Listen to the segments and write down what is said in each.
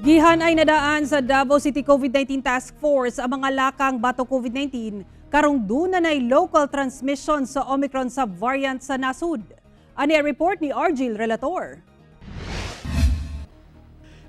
Gihan ay nadaan sa Davao City COVID-19 Task Force ang mga lakang batok COVID-19 karong duna nay local transmission sa Omicron subvariant sa nasud. Ani ang report ni Argil Relator.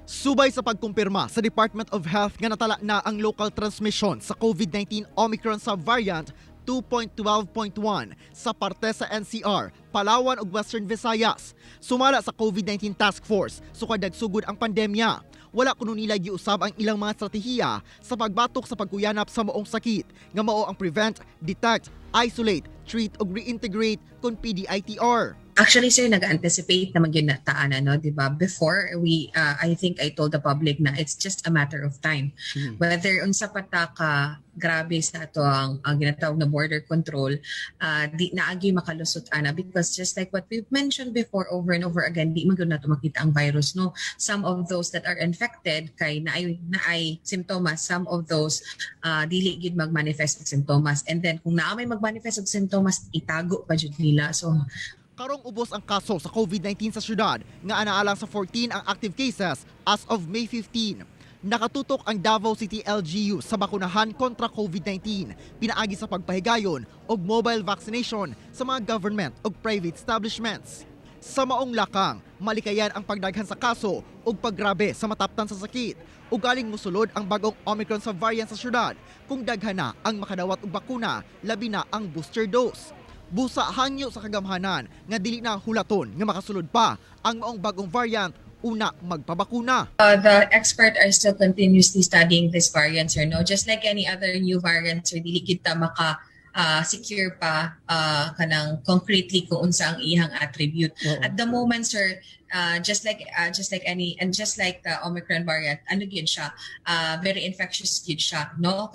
Subay sa pagkumpirma sa Department of Health nga natala na ang local transmission sa COVID-19 Omicron subvariant 2.12.1 sa parte sa NCR, Palawan ug Western Visayas. Sumala sa COVID-19 Task Force, sukad nagsugod ang pandemya, wala kuno nila giusab ang ilang mga estratehiya sa pagbatok sa pagkuyanap sa maong sakit nga mao ang prevent, detect, isolate, treat ug reintegrate kon PDITR. Actually, sir, nag-anticipate naman gyud na ta ana, no, di ba? Before, I think I told the public na it's just a matter of time. Whether unsa pa ta ka grabe sa ato ang ginatawag na border control, di naagi makalusot ana because just like what we've mentioned before over and over again, di man gyud nato makita ang virus, no? Some of those that are infected kay naay simptomas, some of those dili gyud mag-manifest og simptomas. And then kung naa may mag-manifest og simptomas, itago pa jud nila. So Karong ubos ang kaso sa COVID-19 sa syudad nga anaalang sa 14 ang active cases as of May 15. Nakatutok ang Davao City LGU sa bakunahan kontra COVID-19 pinaagi sa pagpahigayon og mobile vaccination sa mga government ug private establishments. Sa maong lakang, malikayan ang pagdaghan sa kaso ug paggrabe sa mataptan sa sakit ug galing musulod ang bagong Omicron subvariant sa syudad kung daghan na ang makadawat og bakuna, labi na ang booster dose. Busa hangyo sa kagamhanan nga dili na hulaton nga makasulod pa ang maong bagong variant, una magpabakuna. The expert are still continuously studying this variant, sir, no? Just like any other new variant, sir, dili kita maka secure pa kanang concretely kung unsa ang iyang attribute. At the moment, sir, just like any and just like the Omicron variant, ano gyud siya, very infectious gyud siya, no?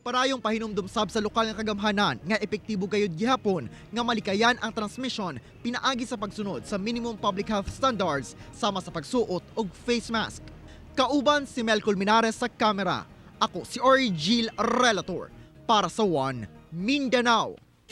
Parayong pahinumdum sab sa lokal nga kagamhanan nga epektibo gayud gihapon nga malikayan ang transmission pinaagi sa pagsunod sa minimum public health standards sama sa pagsuot og face mask. Kauban si Mel Colmenares sa kamera. Ako si Orgil Relator para sa One Mindanao.